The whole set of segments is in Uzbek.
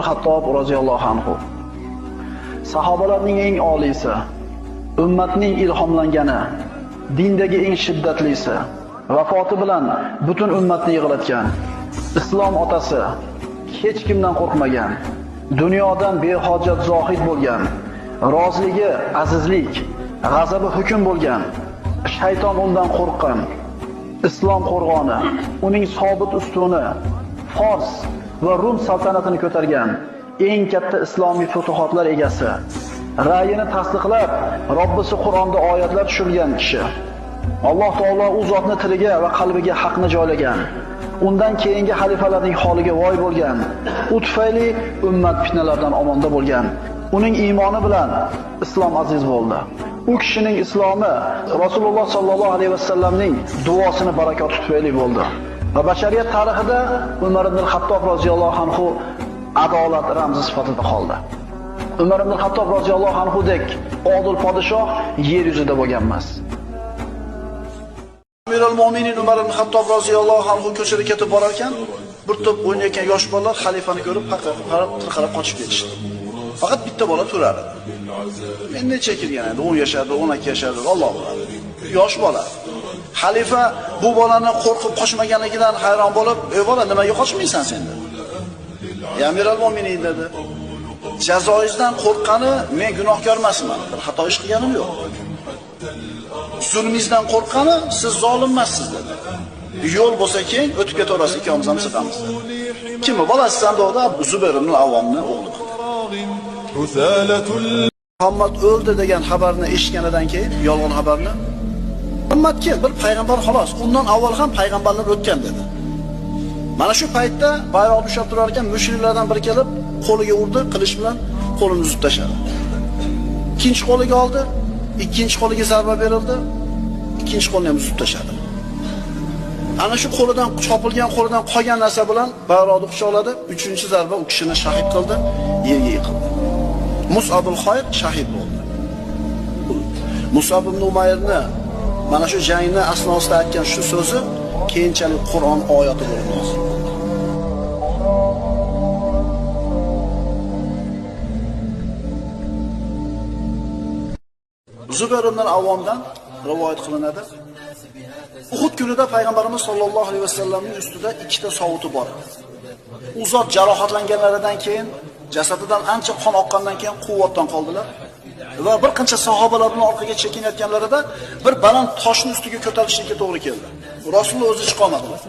Xattob roziyallohu anhu. Sahobalarning eng oliysi, ummatning ilhomlangani, dindagi eng shiddatlisi, vafoti bilan butun ummatni yig'latgan, islom otasi, hech kimdan qo'rqmagan, dunyodan behojat zohid bo'lgan, roziligi azizlik, g'azabi hukm bo'lgan, shayton undan qo'rqqan, islom qo'rg'oni, uning sobit ustuni, Fors va Rum saltanatini ko'targan eng katta islomiy futuhotlar egasi, ra'yini tasdiqlab, Robbisi Qur'onda oyatlar tushirgan kishi. Alloh taolo u zotni tiliga va qalbiga haqni joylagan. Undan keyingi xalifalarning holiga voy bo'lgan. U tufayli ummat fitnalardan omonda bo'lgan. Uning iymoni bilan islom aziz bo'ldi. U kishining islomi Rasululloh sallallohu alayhi vasallamning duosini barakoti tufayli bo'ldi. Va bashariyat tarixida Umar ibn Xattob roziyallohu anhu adolat ramzi sifatida qoldi. Umar ibn Xattob roziyallohu anhu dek odil podshoh yer yuzida bo'lgan emas. Amirul Mo'minin Umar ibn Xattob roziyallohu anhu ko'chada ketib borar ekan, bir to'p o'ynayotgan yosh bolalar xalifani ko'rib, qarab tirqalab qochib ketishdi. Faqat bitta bola turar edi. Men necha kirgan edi? 10 yashardi, 12 yashardi, Alloh biladi. Yosh bola. Xalifa bu bolani qo'rqib qochmaganligidan hayron bo'lib, "Ey bola, nimaga qochmaysan sen?" dedi. "Ya Amirul Mo'minin" dedi. "Jazoingizdan qo'rqqani men gunohkor emasman, bir xato ish qilganim yo'q. Zulmingizdan qo'rqqani siz zolim emassiz" dedi. Yo'l bo'lsa keng, o'tib ketaverasiz, ikkovimiz ham siqamiz. Kim bu bolasisan dedi, Zubayr ibn Avvomni o'g'li. Muhammad o'ldi degan xabarni eshitganidan keyin, yolg'on xabarni, Muhammad kim? Bir payg'ambar xolos. Undan avval ham payg'ambarlar o'tgan dedi. Mana shu paytda bayroqni ushlab turar ekan, mushriklardan biri kelib, qo'liga urdi, qilich bilan qo'lini uzib tashladi. Ikkinchi qo'liga oldi, ikkinchi qo'liga zarba berildi, ikkinchi qo'lini ham uzib tashladi. Ana shu qo'lidan chopilgan, qo'lidan qolgan narsa bilan bayroqni quchoqladi. Uchinchi zarba u kishini shahid qildi, yerga yiqildi. Mus'abul Xoyr shahid bo'ldi. Mus'ab ibn Umayrni mana shu jangni asnosida aytgan shu so'zi keyinchalik Qur'on oyati bo'lib nozil bo'ldi. Zubayr ibn Avvomdan rivoyat qilinadi. Uhud kunida payg'ambarimiz sollallohu alayhi vasallamning ustida ikkita sovuti bor edi. U zot jarohatlanganlaridan keyin, jasadidan ancha qon oqqandan keyin quvvatdan qoldilar. Va bir qancha sahobalar bilan orqaga chekinayotganlarida bir baland toshni ustiga ko'tarilishga to'g'ri keldi. Rasululloh o'zi chiqa olmadilar.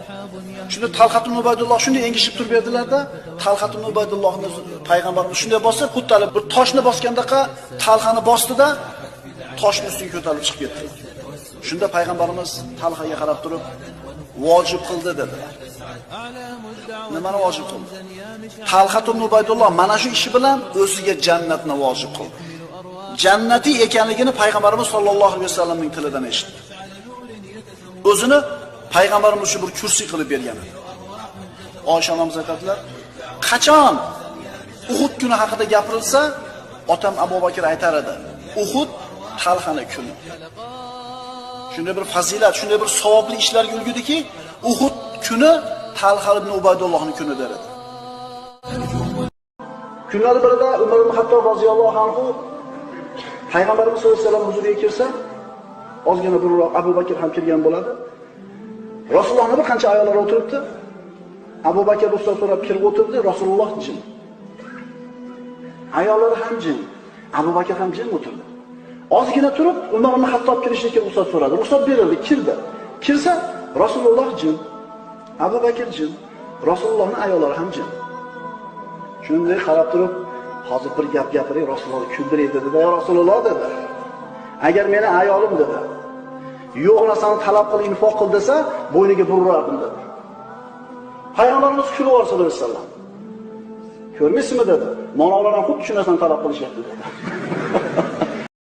Shunda Talhat ibn Ubaydulloh shunday engishib turib berdilarda, Talhat ibn Ubaydullohni payg'ambarimiz shunday bosib, xuddi bir toshni bosgandaqa Talhani bosdida toshni ustiga ko'tarilib chiqib ketdi. Shunda payg'ambarimiz Talhaga qarab turib, vojib qildi dedilar. Nimani vojib qildi? Talhat ibn Ubaydulloh mana shu ishi bilan o'ziga jannatni vojib qildi. Jannatiy ekanligini payg'ambarimiz sollallohu alayhi vasallamning tilidan eshitdi. O'zini payg'ambarimiz shu bir kursi qilib bergan edi. Oysha onamiz aytadilar, qachon Uhud kuni haqida gapirilsa, otam Abu Bakr aytar edi, Uhud Talhani kuni. Shunday bir fazilat, shunday bir savobli ishlarga ulgudiki, Uhud kuni Talha ibn Ubaydullohning kuni der edi. Kunlar birida Umar ibn Xattob roziyallohu anhu payg'ambarimiz sollallohu alayhi vasallam huzuriga kirsa, ozgina burunroq Abu Bakr ham kirgan bo'ladi. Rasulullohning bir qancha ayollari o'tiribdi. Abu Bakr ruxsat so'rab kirib o'tirdi, Rasululloh jim. Ayollari ham jim, Abu Bakr ham jim o'tirdi. Ozgina turib Umar ibn Xattob kirishga ruxsat so'radi. Ruxsat berildi, kirdi. Kirsa Rasululloh jim, Abu Bakr jim, Rasulullohning ayollari ham jim. Shunday qarab turib, hozir bir gap gapiray, Rasulullohni kuldiray dedi. "Ya Rasululloh" dedi. Agar meni ayolim dedi, yo'q narsani talab qil, infoq qil desa, bo'yniga bir urardim dedi. Payg'ambarimiz kulib yubordi sollallohu alayhi vasallam. Ko'rmaysizmi dedi. Manolar ham xuddi shu narsani talab qilishyapti dedi.